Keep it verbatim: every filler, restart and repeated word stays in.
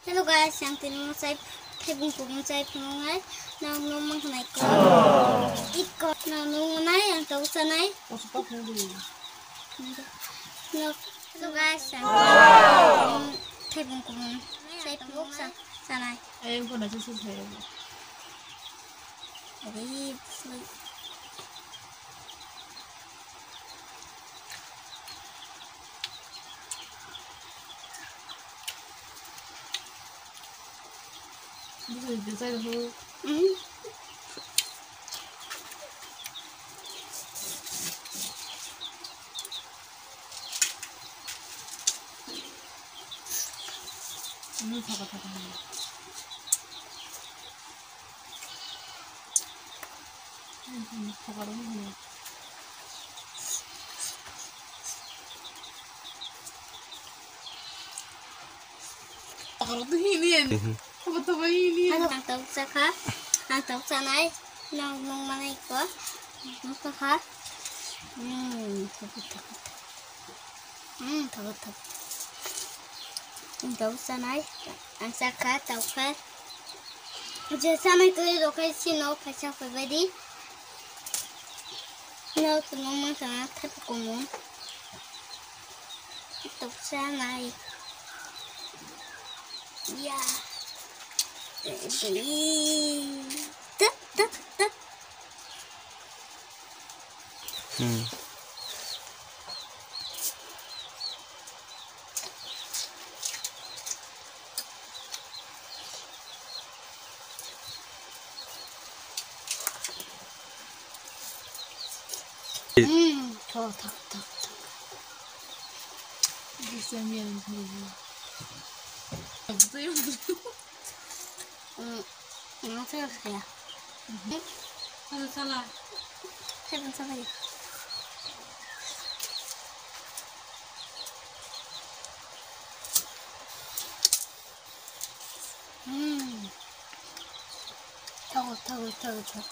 Hello guys, ang tini mo chai, thaibung kubung chai phunuknai, nang nung mang khnai ko. Ikko, nang nung nai, ang tau chanai. Hello guys, ang thaibung kubung chai phunuk sa, chanai. Ayang ko na sa sa. Read, sleep. Ang tau chakha, ang tau chanai, nang nung manai ko, nung chakha. Hmm, thago, thago, thago. Hmm, thago, thago. Ang tau chanai, ang chakha, tau kha. Je chanai twi rok khe sino phaisa phaibai di. No, tongmung tongmung thaibo kumu. Toksa nai. Ya. Tap, tap, tap. Hmm. Hmm, thok, thok, thok, thok. Bisa mian. Hmm, nang saya saya. Kalau salah. Saya pun salah ya. Hmm. Thago, thago, thago, thago.